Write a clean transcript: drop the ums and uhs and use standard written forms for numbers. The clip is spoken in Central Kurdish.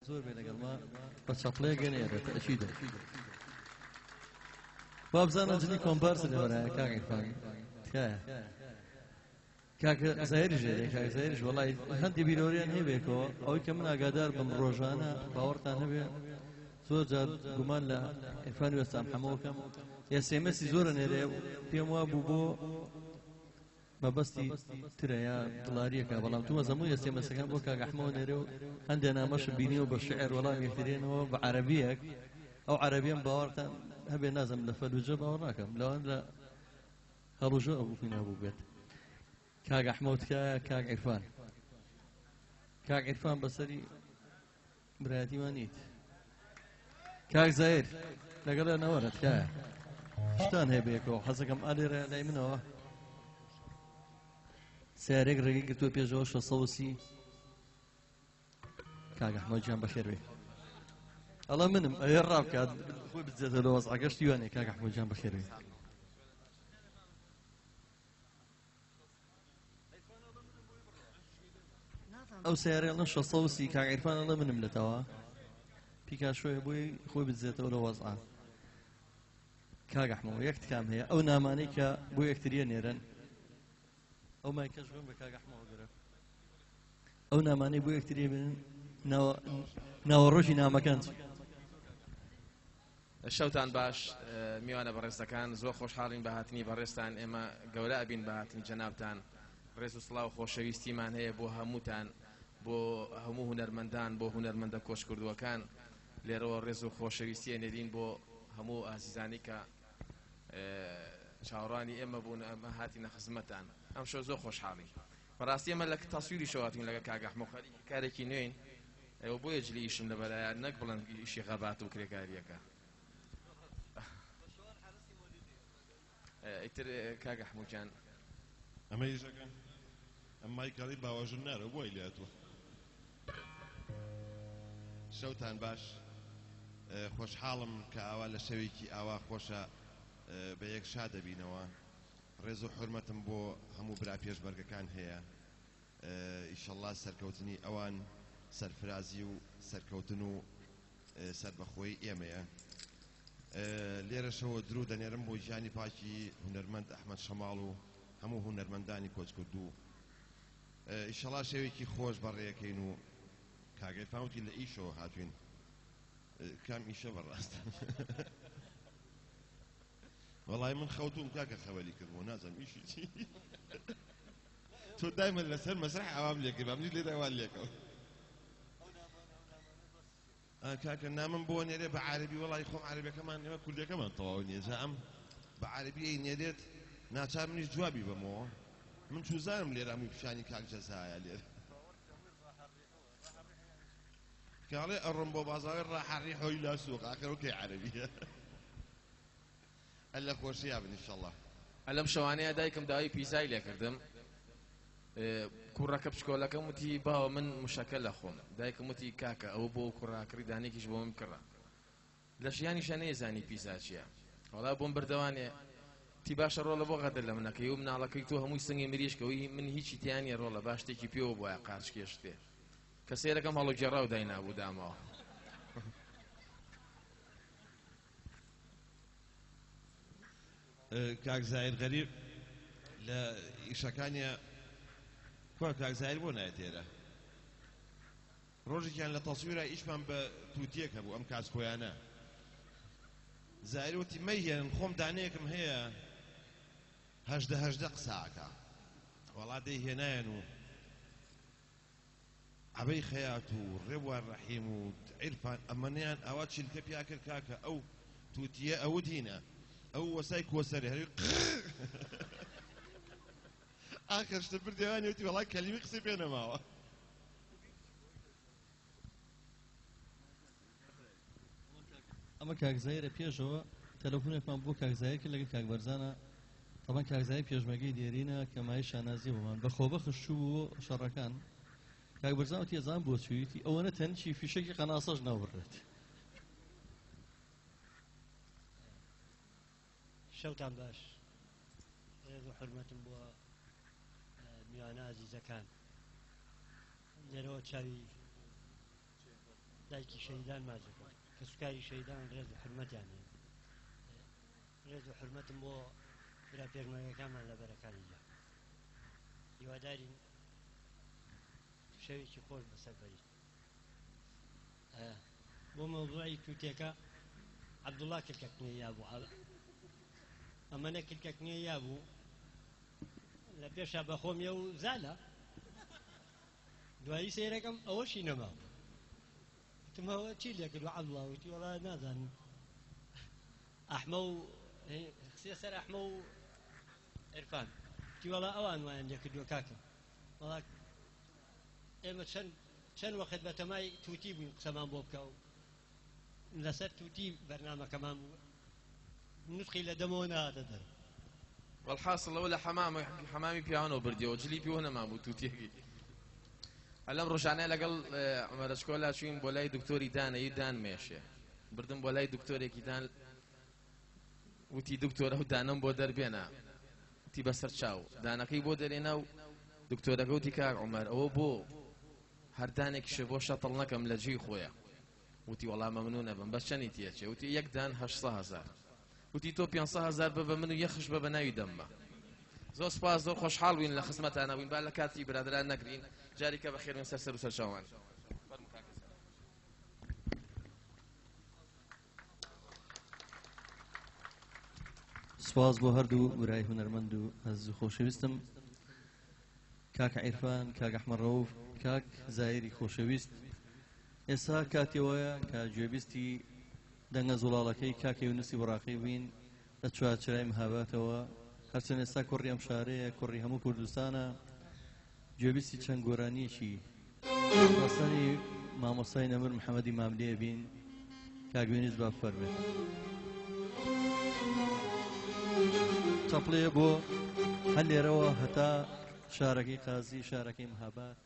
زۆر بێ لەگەڵما بە چەپڵەیەک گەنێرە تەئکیدە. وابزانم جلی کۆمپارس لەبەرایە کاک عیرفان تکایە کاک زاهیریش لێرەیە کاک زاهیریش وەڵای هەندێ بیرەوەریان هەیە بێکەوە ئەوەی کە من ئاگادار بم ڕۆژانە باوەڕتان هەبێ زۆر جار گومان لە عیرفان وێستان حەمەوەکەم ئێسێمەسی زۆرە نێرێ پێم وا بوو بۆ مەبەستی ترە یا دڵاریەکە بەڵام تو مەزەموو ئێسێ مەسەکان بۆ کاک ئەحمەوە نێرێ و هەندێ نامەشم بینیوە بە شعر وەڵام یەکترێنەوە بە عەرەبیەک ئەو عەرەبیەم باوەڕتان هەبێ نازم لە فەلوجە باوەڕ ناکەم لەوان لە هەڵوژە ئەو بووی نابوو بێت کاک ئەحمەو تکایە کاک عیرفان کاک عیرفان بەسەری برایەتی وان نیت کاک زاهیر لەگەڵ نەوەرە تکایە شتان هەیە بەیەکەوە حەزەکەم ئالێرە لای منەوە سیارێک ڕێگەی گرتووە پێشەوە 630 کاک ئەحمەد گیان بەخێر بێ ئەڵە منم ئەوێ ڕابکات خۆی بجێتە لە وەزعەکەشتی وانێ کاک ئەحمەد گیان بەخێر بێ ئەو سیارەی ئەڵێن 630 کاک عیرفان ئەڵێ منم لەتەوە پیکاشۆیە بۆی خۆی بدزێتەوە لە وەزعە کاک ئەحمەوە یەک تکام هەیە ئەو نامانەی کە بۆ یەکتریە نێرن ئەو مایکەش بم بە کاک ئەحمەوە گەرە ئەو نامانەی بۆ یەکتریە بن ناوەڕۆژی نامەکان چی؟ شەوتان باش میوانە بەڕێزەکان زۆر خۆشحاڵین بە هاتنی بەڕێزتان ئێمە گەورە ئەبین بە هاتنی جەنابتان ڕێز و سڵاو خۆشەویستیمان هەیە بۆ هەمووتان بۆ هەموو هونەرمەندان بۆ هونەرمەندە کۆچکردووەکان لێرەوە ڕێز و خۆشەویستی ئەنێرین بۆ هەموو ئازیزانی کە چاوەڕوانی ئێمە بوون ئەمە هاتینە خزمەتان ئەم شەو زۆر خۆشحاڵین بەڕاستی ئێمە لە تەسویریشەوە هاتوین لەگەڵ کاک ئەحمەد خەریکی کارێکی نوێین ئێوە بۆیە جلی ئیشم لەبەرایە نەک بڵێن ئیشی غەبات و کرێکاریەکە ئیتر کاک ئەحمو گیان. ئەمە ئیشەکە ئەم مایکەڵی باوەژن نارە بۆی لێهاتووە. شەوتان باش خۆشحاڵم کە ئاوا لە شەوێکی ئاوا خۆشە بە یەک شاد دەبینەوە ڕێز و حورمەتم بۆ هەموو برا پێشمەرگەکان هەیە ئیشەڵا سەرکەوتنی ئەوان سەرفرازی و سەرکەوتن و سەربەخۆیی ئێمەیە. لێرەشەوە دروود دەنێرم بۆ گیانی پاکی هونەرمەند ئەحمەد شەماڵ و هەموو هونەرمەندانی کۆچکردوو. ئیشەڵا شەوێکی خۆش بەڕێکەین و کاک عیرفان وتی لە ئیشەوە هاتوین. کام ئیشە بەڕاست؟ وەڵای من خەوتوم کاکە خەوەری کردمەوە نازانم ئیشی چی. تۆ دایمە لەسەر مەسرح ئاوام لێکرد با منیش لێرە وان لێکەم. کاکە نامم بۆ نێرێ بە عەرەبی وەڵی خۆم عەرەبیەکەمان ئێمە کوردیەکەمان تەواو نییە جا ئەم بە عەرەبی ئەی نێرێت ناچار منیش جوابی بەمەوە من چوزانم لێرە هەمووی پیشانی کاک جەزایە لێرە کاڵێ ئەڕۆم بۆ بازاڕی ڕاحە ڕیحۆی لا سوق ئاخر ئەو کەی عەرەبیە ئەللە خۆشیا بن ئیشەڵا. ئەلەم شەوانەیە دایکم داوای پیزای لێکردم کوڕەکە بچکۆلەکەم وتی باوە من مشەکە لەخۆم دایکم وتی کاکە ئەوە بۆ کوڕە کڕی دانێکیش بۆ من بکڕە لە ژیانیشا نەیزانی پیزا چییە وەڵا بۆم بردەوانێ تی باشە ڕۆڵە بۆ غەدر لە منەکەی و مناڵەکەی تۆ هەمووی سنگی مریشکەوەی من هیچی تیا نییە ڕۆڵە با شتێکی پێوە بوایە قارچکێشتێ کە سەیرەکەم هەڵوگێڕاو داینابوو دامەوە. کاک زاهیر غەریب لە ئیشەکانیا کوا کاک زاهیر بۆ نایەت ئێرە ڕۆژێکیان لە تەسویرا ئیشمان بە توتیەک هەبوو ئەم کاسکۆیانە زاهیر وتی مەیهێنن خۆم دانەیەکم هەیە 18 18 قسە ئەکا وەڵا دەی هێنایەن و عەبەی خەیات و ڕێبوار ڕەحیم و عیرفان ئەمەنەیان ئاوا چیلکە پیا کرد کاکە ئەو توتیە ئەوت هینە ئەو وەسای کۆسەرێ هەروی قڕ ئاخر شتە بردیوانی وتی وەڵا کەلیمی قسەی پێ نەماوە. ئەمە کاک زاهیرە پێشەوە تەلەفونێکمان بۆ کاک زاهیر کرد لەگەڵ کاک بەرزانە تەبەن کاک زاهیر پێشمەرگەی دێرینە کە مایەی شانازیە بۆمان بە خۆبەخش چوو بۆ شەڕەکان کاک بەرزان وتی ئەزان بۆ چوویتی ئەوەنە تەنکی فیشەکی قەناسەش ناوبڕێت. شەوتان باش ڕێز و حورمەتم بۆ میوانە ئازیزەکان لێرەوە چاوی. دایکی شەهیدان ماچ دەکەم. کەسوکاری شەهیدان ڕێز و حورمەتیان هەیە. ڕێز و حورمەتم بۆ برا پێشمەرگەکانمان لە بەرەکانی جەنگ. هیوادارین شەوێکی خۆش بەسەر بەریت. بۆ مەوزوعی توتێکە عەبدوڵڵا کلکەکنێ یابوو ئەمەنە کلکەکنێ یابوو لە پێشا بەخۆم یە و زالە دوایی سەیرەکەم ئەوەشی نەما وتم ئەوە چی لێکردوە عەبدوڵا وتی وەڵا نازانم ئەحمە و قسە سەر ئەحمە و عرفان وتی وەڵا ئەوان وایان لێکردوە کاکە وەڵا ئێمە چەند چەند وەخت بە تەمای توتی بووین قسەمان بۆ بکە و لەسەر توتی بەرنامەکەمان بوو نوتقی لە دەمەوە نەهاتە دەر. وەلحاسڵ ئەوە لە حەمام حەمامی پیاوانەوە بردیەوە جلی پێوە نەمابوو توتیەکەی ئەلەم ڕۆژانە لەگەڵ عمەرەچکۆلا چوین بۆ لای دکتۆری دانەی دان مێشێ بردم بۆ لای دکتۆرێکی دان وتی دکتۆر ئەو دانەم بۆ دەربێنە وتی بەسەر چاو دانەکەی بۆ دەرێنا و دکتۆرەکە وتی کاک عمەر ئەوە بۆ هەر دانێکیشە بۆ شەتڵ نەکەم لە جێی خۆیە وتی وەڵا مەمنون ئەبم بەس چەنی تێچێ وتی یەک دان هەشت هەزار وتی تۆ پێنج هەزار بە بە من و یەخش بە بە ناوی دەممە زۆر سپاس زۆر خۆشحاڵ بووین لە خزمەتانە بووین با لە کاتی برادران نەگرین جاریکە بەخێر بێن سەر سەر و سەر چاوان سپاس بۆ هەردوو برای هونەرمەند و ئەزیز و خۆشەویستم کاک عیرفان کاک ئەحمەد ڕەوف کاک زایری خۆشەویست ئێستا کاتی ئەوەیە کە گوێبیستی دەنگە زوڵاڵەکەی کاک یونسی بڕاقی بین لە چوارچرای مهاباتەوە هەرچەند ئێستا کوڕی ئەم شارەیە کوڕی هەموو کوردستانە گوێبیستی چەند گۆرانیەکی ڕەسەنی مامۆستای نەمر محەممەدی ماملێ بین کاک یونس با بفەرمێت چەپڵەیە بۆ هەر لێرەوە هەتا شارەکەی قازی شارەکەی مهابات.